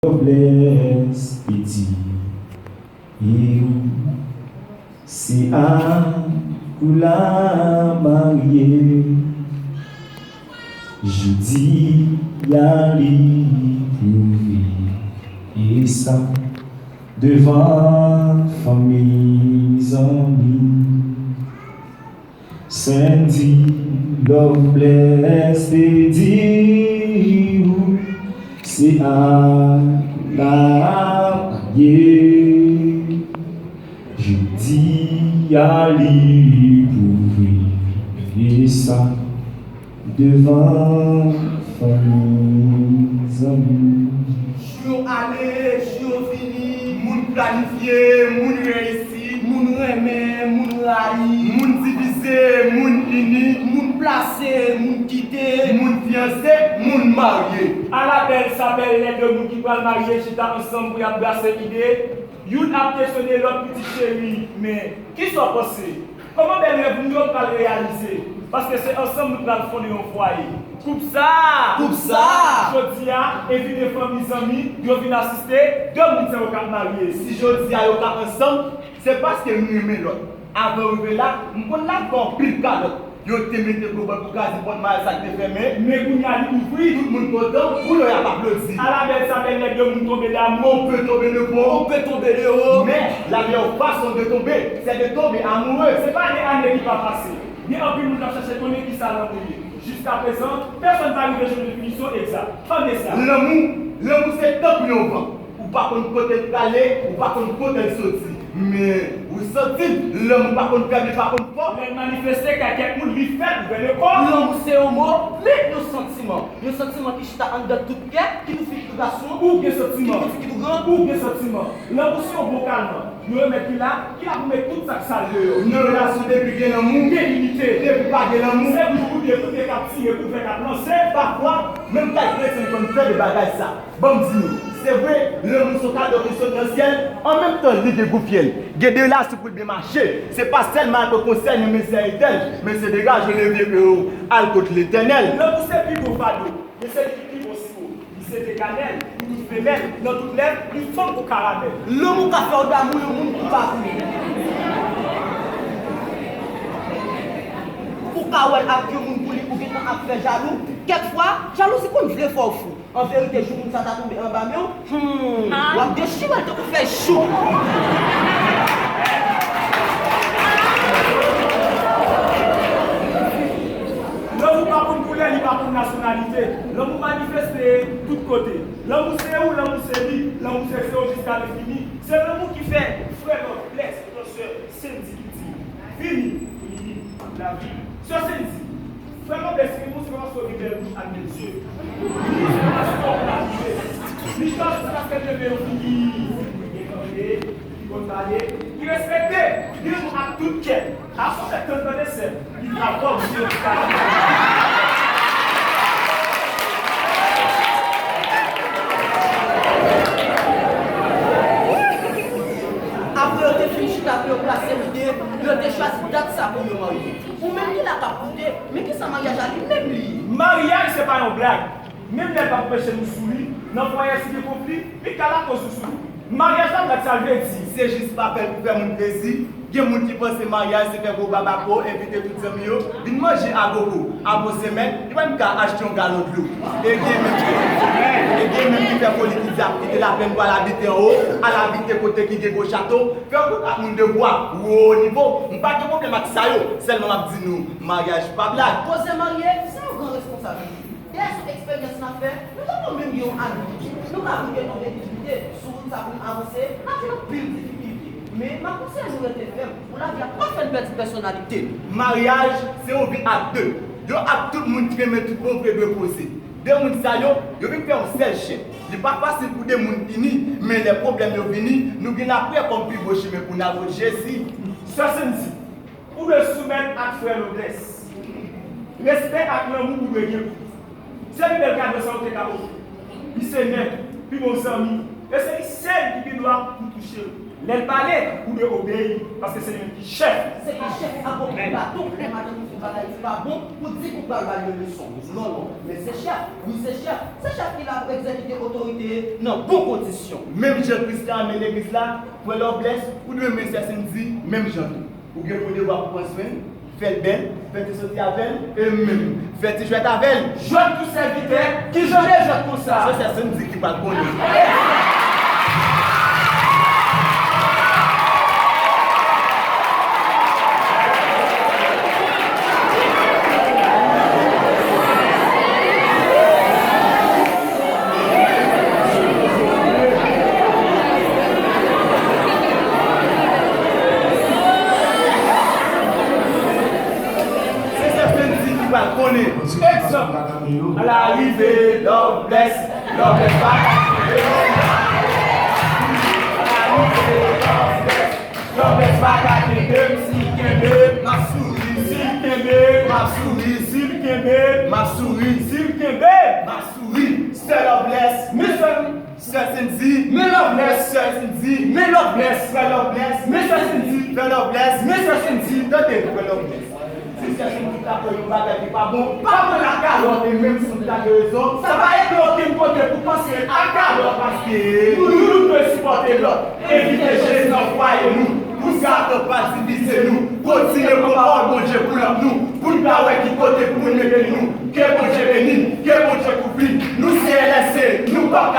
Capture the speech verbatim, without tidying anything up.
Robles te di, e ou, se ak ou l ap marye. Jodi a li pwouve e sa devan fanmi, zanmi. Sandy Loveless te di ou se ak la ye. Jodi a li pwouve sa devan fanmi, zanmi. Jou yo ale, jou yo vini, moun planifye, moun reyisi, moun renmen, moun rayi, moun divize, moun ini, moun plase, moun kite, moun fiyanse, moun marye. Ala bèl sa bèl lè de moun ki pral marye chita ansanm pou y ap brase ide. Youn ap kesyone lòt, pitit cheri, men kisa w panse? Kòman bèl rèv nou yo pral reyalize? Paske se ansanm nou pral fonde yon fwaye. Koup sa! Koup sa! Jodi a, envite fanmi, zanmi, yo vin asiste de moun sa yo k ap marye. Si jodi a yo ka ansanm, se paske nou renmen lòt. Avan yo rive la, m konn lage anpil kalòt. Yo te mete gwo bòt pou kraze pòt maryaj sa ki te fèmen. Men kounye a li ouvri, tout moun kontan, koulè y ap aplodi. Ala bèl sa bèl lè de moun tonbe damou. On peut tomber de bon. On peut tomber de haut. Mais la meilleure façon de tomber, c'est de tomber amoureux. Se pa de ane ki pa pase. Gen anpil moun k ap chache konnen kisa lanmou ye. Jiskaprezan, pèsonn pa rive jwenn definisyon egzak. Tande sa. Lanmou, lanmou se tankou yon van. Ou pa konn kote l prale, ou pa konn kote l soti. Men, ou santi l, lanmou pa konn fèb, li pa konn fò. Lè l manifeste kay kèk moun, li fèb, ouvè lekò. Lanmou se yon mo, men yon santiman. Yon santiman ki chita anndan tout kè, ki nou fi, ki nou gason. Ou gen santiman. Ki nou piti, ki nou gran. Ou gen santiman. Lanmou se yon bon kalman. Yon remèd ki la, ki la pou met tout sa k sal deyò. Nan relasyon depi gen lanmou, gen inite. Depi pa gen lanmou, se bouch pou byen, pou byen k ap tire, pou vè k ap lanse. Pafwa, menm kay kretyen konn fè de bagay sa. Ban m di nou, se vre, lanmou se yon kado ki sot nan syèl, an menm tan li gen gou fyèl. Gen de relasyon pou l byen mache, se pa sèlman al pran konsèy nan men sè entèl, men se degaje leve ke yo al kot Letènèl. Lanmou se pi bon fado, men se li ki pi bon siwo. Li se de kanèl pou tout femèl, nan tout lèv, li fanm kou karamèl. Lanmou ka fè w damou yon moun ki pa pou ou. Ou ka wè l ak yon moun pou li, ou gentan ap fè jalou. Kèk fwa, jalouzi konn vle fè w fou. An verite, jou moun sa ta tonbe anba men w, hmm, w ap dechire l tankou fèy chou. Lanmou pa konn koulè, li pa konn nasyonalite. Lanmou manifeste tout kote. Lanmou se ou, lanmou se li, lanmou se se w jiska lenfini. Se lanmou ki fè frè Loveless, frè sè Sandy ki di, vini pou li viv lavi. Sè Sandy, frè Loveless se yon moun se pa paske w gen bèl bouch ak bèl zye. Li se paske w byen abiye. Li se paske l leve yon figi ki tande, ki konn pale, ki respekte. Li renmen w ak tout kè. Aso fè tann tande sè m. Li pa kòm si yo ti ka. Apre yo te fin chita pou yo plase lide, yo te chwazi dat sa pou yo marye. Ou menm ki la k ap koute, men kisa maryaj la li menm li ye? Maryaj se pa yon blag. Menm lè l p ap anpeche nou souri, nan fwaye si gen konfli, li ka lakoz nou souri. Maryaj la, blag sa vle di. Se jis pa fè l pou fè moun plezi. Gen moun ki panse maryaj se fè gwo babako, envite tout zanmi yo, vin manje a gogo. Apre yon semèn, li pa menm ka achte yon galon dlo. E gen menm ki, e gen menm ki fè foli ki di ap kite Laplèn pou al abite anwo, al abite kote ki gen gwo chato, fè rankontre ak moun de bwa, wo nivo. M pa gen pwoblèm ak sa yo, sèlman m ap di nou, maryaj pa blag. Koze marye, se yon gran responsablite. Dèyè sou eksperyans n ap fè, nou ta pran menm gen yon ane. Nou ka rive tonbe difikilte sou wout sa pou n avanse, n ap jwenn anpil difikilte. Men, m ap konseye nou rete fèm pou lavi a pa fè n pèdi pèsonalite n. Maryaj se yon vi a de. Yo ak tout moun ki renmen tout bon vre dwe poze. De moun sa yo, yo vin fè yon sèl chè. Li pa fasil pou de moun ini, men lè pwoblèm yo vini, nou gen lapriyè kòm pi bon chimen pou n al kot Jezi. Sè Sandy, ou dwe soumèt ak frè Loveless. Respè ak lanmou ou dwe gen pou li. Se pi bèl kado sa ou te ka ofri. Li se mèt, pi bon zanmi, e se li sèl ki gen dwa pou tout Lè l pale, ou dwe obeyi, paske se li menm ki chèf. Se pa chèf a bò kou baton, lè madanm ou fè bagay ki pa bon, pou di ou pral ba l yon leson. Non, non, men se chèf, wi, se chèf. Se chèf ki la pou egzekite otorite nan bon kondisyon. Menm jan Kris la renmen legliz la, Frè Loveless, ou dwe renmen Sè Cindy menm jan tou. Ou gen pou devwa pou pran swen l, fè l bèl, fè ti soti avè l, e menm fè ti jwèt avè l. Jwèt pou sèvitè, kijan de jwèt konsa? Se Sè Cindy ki pral konnen. Se Sè Cindy ki pral konnen. Egzanp, a la rive, Loveless, Loveless pa ka kenbe. A la rive, Loveless, Loveless pa ka kenbe m. Si l kenbe, m ap souri. Si l kenbe, m ap souri. Si l kenbe, m ap souri. Si l kenbe, m ap souri. Sè Loveless, men sè m. Sè Cindy, men Loveless. Sè Cindy, men Loveless. Frè Loveless, men Sè Cindy. Frè Loveless, men Sè Cindy. Tande, Frè Loveless. Si Sè Cindy ta fè yon bagay ki pa bon, pa pran l a kalòt, e menm si w ta gen rezon, sa pa ede okenn kote pou panse a kalòt, paske nou tout dwe sipòte lòt, evite jezi nan fwaye nou, pou Satan pa divize nou, kontinye pran pawòl Bondye pou lanm nou, pou n ka wè ki kote pou n mete nou. Ke Bondye beni n, ke Bondye kouvri n. Nou C L S C, nou p ap